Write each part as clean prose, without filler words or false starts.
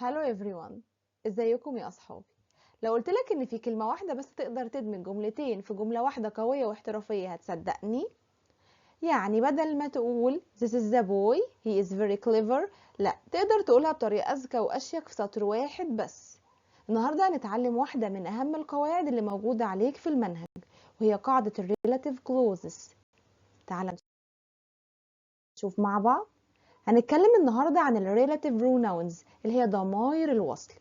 Hello everyone، ازيكم يا اصحابي؟ لو قلت لك ان في كلمة واحدة بس تقدر تدمج جملتين في جملة واحدة قوية واحترافية هتصدقني؟ يعني بدل ما تقول this is the boy he is very clever، لا، تقدر تقولها بطريقة أذكى وأشيك في سطر واحد بس. النهاردة هنتعلم واحدة من أهم القواعد اللي موجودة عليك في المنهج، وهي قاعدة ال relative clauses. تعال نشوف مع بعض. هنتكلم النهاردة عن ال relative pronouns اللي هي ضمائر الوصل.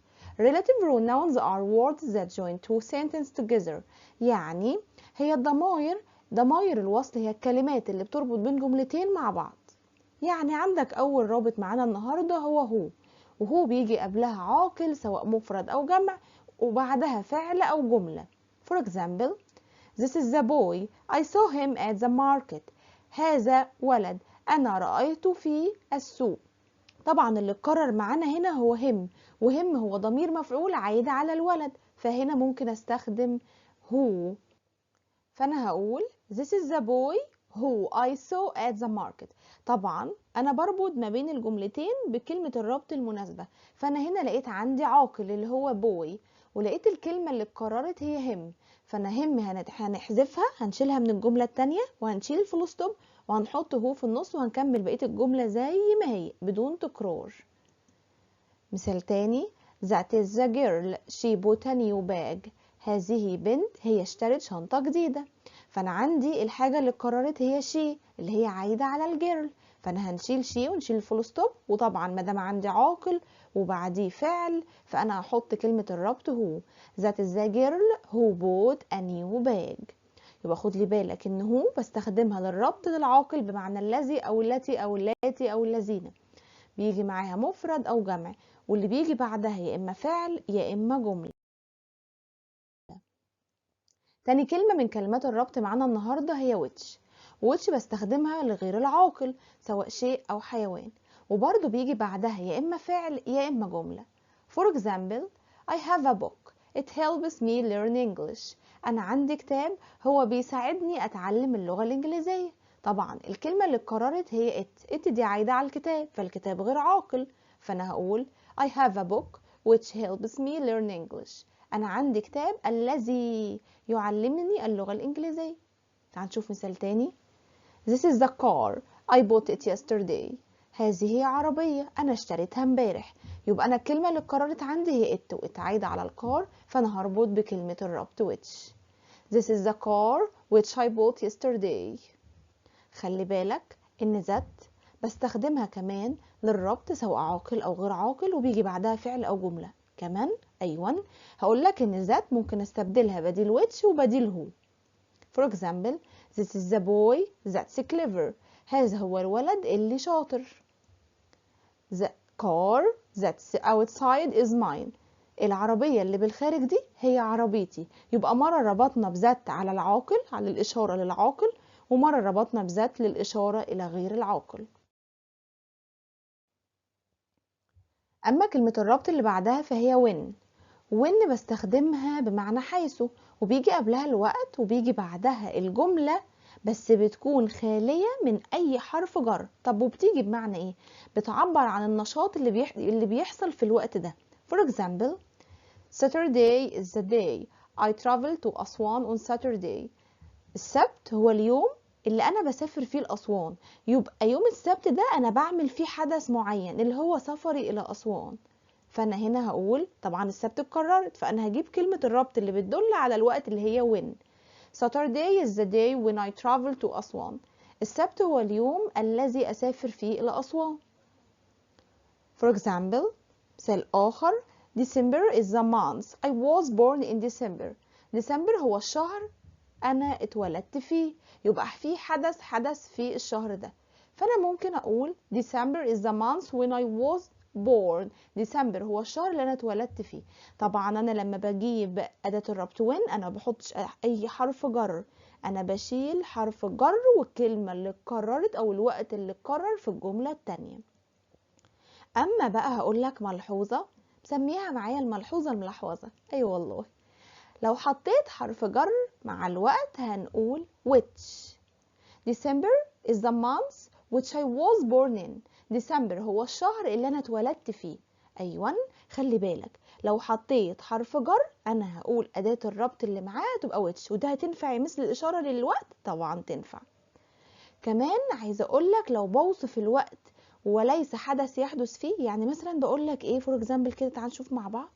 Relative pronouns are words that join two sentences together. يعني هي الضمائر، ضمائر الوصل هي الكلمات اللي بتربط بين جملتين مع بعض. يعني عندك أول رابط معانا النهاردة هو who، و who بيجي قبلها عاقل سواء مفرد أو جمع، وبعدها فعل أو جملة. For example، This is the boy، I saw him at the market. هذا ولد، أنا رأيته في السوق. طبعا اللي اتكرر معانا هنا هو him، و him هو ضمير مفعول عايد على الولد، فهنا ممكن استخدم who. فأنا هقول This is the boy who I saw at the market. طبعا أنا بربط ما بين الجملتين بكلمة الربط المناسبة، فأنا هنا لقيت عندي عاقل اللي هو boy، ولقيت الكلمة اللي اتكررت هي him، فأنا him هنحذفها، هنشيلها من الجملة التانية، وهنشيل ال full stop، وهنحط who في النص، وهنكمل بقية الجملة زي ما هي بدون تكرار. مثال تاني: That is the girl، she bought a new bag. هذه بنت، هي اشترت شنطة جديدة. فأنا عندي الحاجة اللي اتكررت هي she اللي هي عايدة على ال girl، فأنا هنشيل she ونشيل ال full stop، وطبعا ما دام عندي عاقل وبعديه فعل فأنا هحط كلمة الربط who. That is the girl who bought a new bag. يبقى خد لي بالك ان who بستخدمها للربط للعاقل بمعنى الذي او التي او اللاتي او الذين، بيجي معاها مفرد أو جمع، واللي بيجي بعدها يا إما فعل يا إما جملة. تاني كلمة من كلمات الربط معانا النهاردة هي which. which بستخدمها لغير العاقل سواء شيء أو حيوان، وبرضه بيجي بعدها يا إما فعل يا إما جملة. For example، I have a book، it helps me learn English. أنا عندي كتاب، هو بيساعدني أتعلم اللغة الإنجليزية. طبعا الكلمة اللي اتكررت هي it. it دي عايدة على الكتاب، فالكتاب غير عاقل، فأنا هقول I have a book which helps me learn English. أنا عندي كتاب الذي يعلمني اللغة الإنجليزية. تعال نشوف مثال تاني: This is the car، I bought it yesterday. هذه عربية، أنا اشتريتها امبارح. يبقى أنا الكلمة اللي اتكررت عندي هي it، و it عايدة على ال car، فأنا هربط بكلمة الربط which. This is the car which I bought yesterday. خلي بالك إن that بستخدمها كمان للربط سواء عاقل أو غير عاقل، وبيجي بعدها فعل أو جملة كمان. أيوة، هقول لك إن that ممكن استبدلها بديل which وبديل who. For example، This is the boy that's clever. هذا هو الولد اللي شاطر. The car that's outside is mine. العربية اللي بالخارج دي هي عربيتي. يبقى مرة ربطنا ب that على العاقل، على الإشارة للعاقل، ومرة ربطنا ب that للإشارة إلى غير العاقل. أما كلمة الربط اللي بعدها فهي when. when بستخدمها بمعنى حيث، وبيجي قبلها الوقت وبيجي بعدها الجملة، بس بتكون خالية من أي حرف جر. طب وبتيجي بمعنى إيه؟ بتعبر عن النشاط اللي بيحصل في الوقت ده. For example، Saturday is the day، I travel to Aswan on Saturday. السبت هو اليوم اللي أنا بسافر فيه لأسوان. يبقى يوم السبت ده أنا بعمل فيه حدث معين اللي هو سفري إلى أسوان. فأنا هنا هقول، طبعا السبت اتكررت، فأنا هجيب كلمة الربط اللي بتدل على الوقت اللي هي when. Saturday is the day when I travel to أسوان. السبت هو اليوم الذي أسافر فيه إلى أسوان. For example، مثال آخر: December is the month، I was born in December. December هو الشهر أنا اتولدت فيه. يبقى في حدث حدث في الشهر ده، فأنا ممكن أقول December is the month when I was born. December هو الشهر اللي أنا اتولدت فيه. طبعا أنا لما بجيب أداة الربط when أنا ما بحطش أي حرف جر، أنا بشيل حرف الجر والكلمة اللي اتكررت أو الوقت اللي اتكرر في الجملة التانية. أما بقى هقول لك ملحوظة مسميها معايا الملحوظة الملحوظة، أيوة والله، لو حطيت حرف جر مع الوقت هنقول which. December is the month which I was born in. December هو الشهر اللي أنا اتولدت فيه. أيوة، خلي بالك لو حطيت حرف جر أنا هقول أداة الربط اللي معاه تبقى which، وده هتنفع مثل الإشارة للوقت؟ طبعا تنفع. كمان عايزة أقولك لو بوصف الوقت وليس حدث يحدث فيه، يعني مثلا بقولك إيه for example كده، تعال نشوف مع بعض.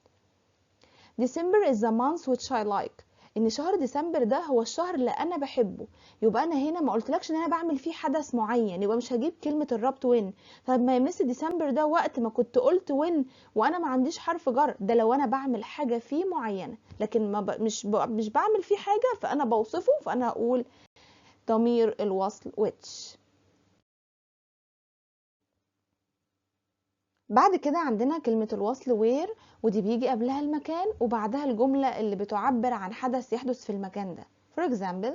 December is the month which I like، إن شهر ديسمبر ده هو الشهر اللي أنا بحبه، يبقى أنا هنا ما قلتلكش إن أنا بعمل فيه حدث معين، يبقى مش هجيب كلمة الربط when. طب ما يا miss ديسمبر ده وقت ما كنت قلت when وأنا ما عنديش حرف جر، ده لو أنا بعمل حاجة فيه معينة، لكن ما ب... مش ب... مش بعمل فيه حاجة فأنا بوصفه، فأنا هقول ضمير الوصل which. بعد كده عندنا كلمة الوصل where، ودي بيجي قبلها المكان وبعدها الجملة اللي بتعبر عن حدث يحدث في المكان ده. For example,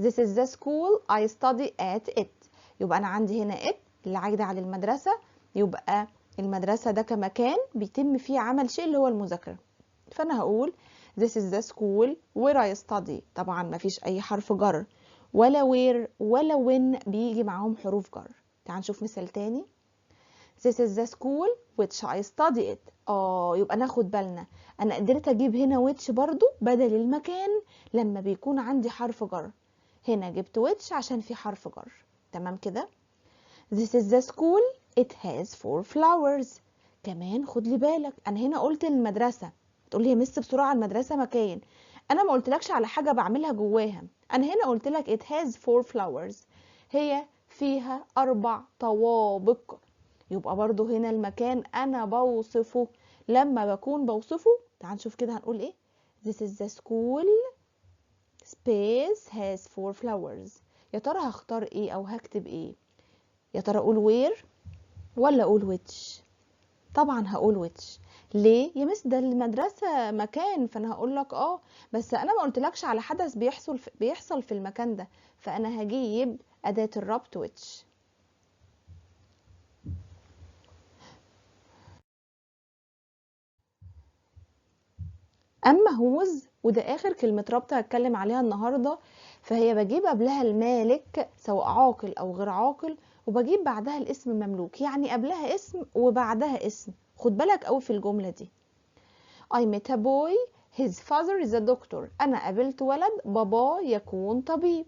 this is the school I study at it. يبقى أنا عندي هنا it اللي عايدة على المدرسة، يبقى المدرسة ده كمكان بيتم فيه عمل شيء اللي هو المذاكرة، فأنا هقول this is the school where I study. طبعا مفيش أي حرف جر، ولا where ولا when بيجي معاهم حروف جر. تعال نشوف مثال تاني. This is the school which I study it. يبقى ناخد بالنا انا قدرت اجيب هنا which برضو بدل المكان لما بيكون عندي حرف جر، هنا جبت which عشان في حرف جر. تمام كده. This is the school it has four flowers. كمان خد لي بالك انا هنا قلت المدرسة، تقول لي يا مس بسرعة المدرسة مكان، انا ما قلتلكش على حاجة بعملها جواها، انا هنا قلت لك it has four flowers، هي فيها 4 طوابق، يبقى برضو هنا المكان انا بوصفه لما بكون بوصفه. تعال نشوف كده هنقول ايه. This is the school space has four flowers. يا ترى هختار ايه او هكتب ايه؟ يا ترى اقول where ولا اقول which؟ طبعا هقول which. ليه يا مس؟ ده المدرسة مكان، فانا هقول لك بس انا ما قلتلكش على حدث بيحصل في المكان ده، فانا هجيب أداة الربط which. أما whose، وده آخر كلمة ربط هتكلم عليها النهاردة، فهي بجيب قبلها المالك سواء عاقل أو غير عاقل، وبجيب بعدها الاسم المملوك، يعني قبلها اسم وبعدها اسم. خد بالك أوي في الجملة دي. I met a boy, his father is a doctor. أنا قابلت ولد باباه يكون طبيب.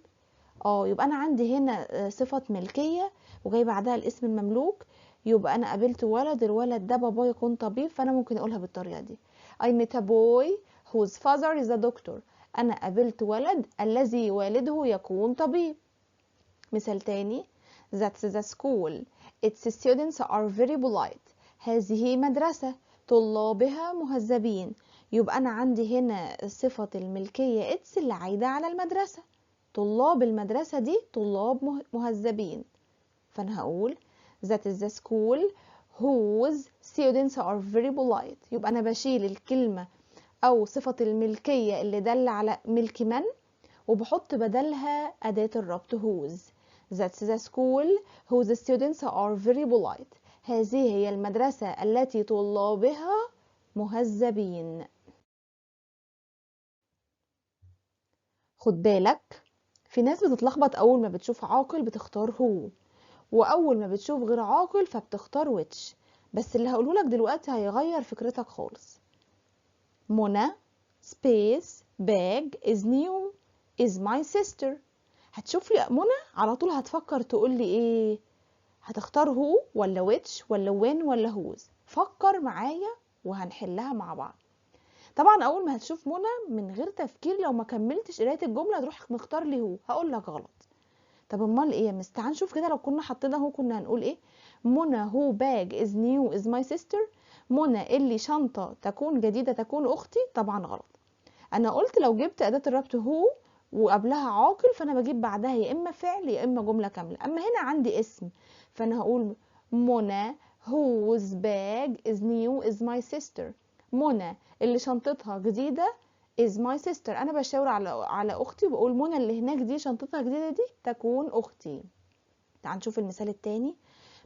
يبقى أنا عندي هنا صفة ملكية وجاي بعدها الاسم المملوك، يبقى أنا قابلت ولد، الولد ده باباه يكون طبيب، فأنا ممكن أقولها بالطريقة دي. I met a boy whose father is a doctor. أنا قابلت ولد الذي والده يكون طبيب. مثال تاني. That's the school. Its students are very polite. هذه مدرسة طلابها مهذبين. يبقى أنا عندي هنا صفة الملكية its اللي عايدة على المدرسة، طلاب المدرسة دي طلاب مهذبين، فأنا هقول that is the school whose students are very polite. يبقى أنا بشيل الكلمة أو صفة الملكية اللي دل على ملك من وبحط بدلها أداة الربط whose. That's the school whose students are very polite. هذه هي المدرسة التي طلابها مهذبين. خد بالك في ناس بتتلخبط أول ما بتشوف عاقل بتختار who، وأول ما بتشوف غير عاقل فبتختار which، بس اللي هقوله لك دلوقتي هيغير فكرتك خالص. منى space bag is new is my sister. هتشوف لي منى على طول هتفكر تقول لي ايه؟ هتختار who ولا which ولا when ولا whose؟ فكر معايا وهنحلها مع بعض. طبعا اول ما هتشوف منى من غير تفكير لو ما كملتش قرايه الجمله هتروح مختار لي who، هقول لك غلط. طب امال ايه يا مس؟ تعال نشوف كده لو كنا حطينا who كنا هنقول ايه؟ منى who bag is new is my sister. منى اللي شنطه تكون جديده تكون اختي. طبعا غلط. انا قلت لو جبت اداه الربط who وقبلها عاقل فانا بجيب بعدها يا اما فعل يا اما جمله كامله، اما هنا عندي اسم فانا هقول منى whose bag is new is my sister. منى اللي شنطتها جديده is my sister. انا بشاور على اختي وبقول منى اللي هناك دي شنطتها جديده دي تكون اختي. تعال نشوف المثال التاني.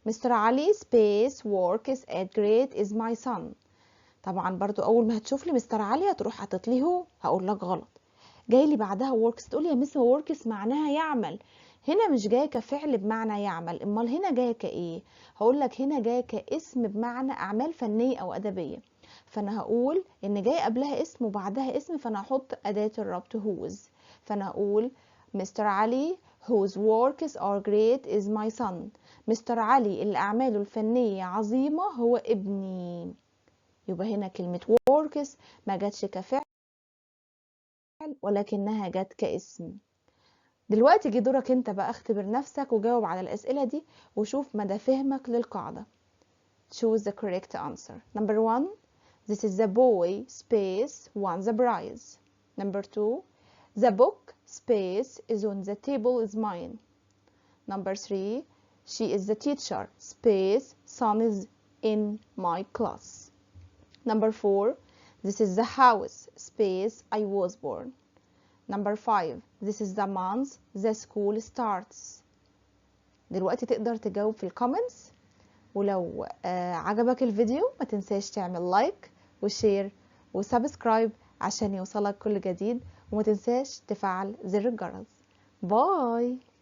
مستر علي space works at great is my son. طبعا برضو اول ما هتشوف لي مستر علي هتروح حاطط لي who، هقول لك غلط. جاي لي بعدها works، تقول لي يا مس works معناها يعمل. هنا مش جاية كفعل بمعنى يعمل، امال هنا جاية كايه؟ هقول لك هنا جاية كاسم بمعنى اعمال فنية او ادبية، فانا هقول ان جاي قبلها اسم وبعدها اسم، فانا هحط اداة الربط whose. فانا هقول مستر علي whose works are great is my son. مستر علي اللي اعماله الفنية عظيمة هو ابني. يبقى هنا كلمة works ما جاتش كفعل ولكنها جت كاسم. دلوقتي جه دورك انت بقى، اختبر نفسك وجاوب على الأسئلة دي وشوف مدى فهمك للقاعدة. Choose the correct answer. Number 1, this is the boy space won the prize. Number 2, the book space is on the table is mine. Number 3, she is the teacher space son is in my class. Number 4, this is the house space I was born. Number 5, this is the month the school starts. دلوقتي تقدر تجاوب في ال comments، ولو عجبك الفيديو ما تنساش تعمل like و share و subscribe عشان يوصلك كل جديد، وما تنساش تفعل زر الجرس. Bye.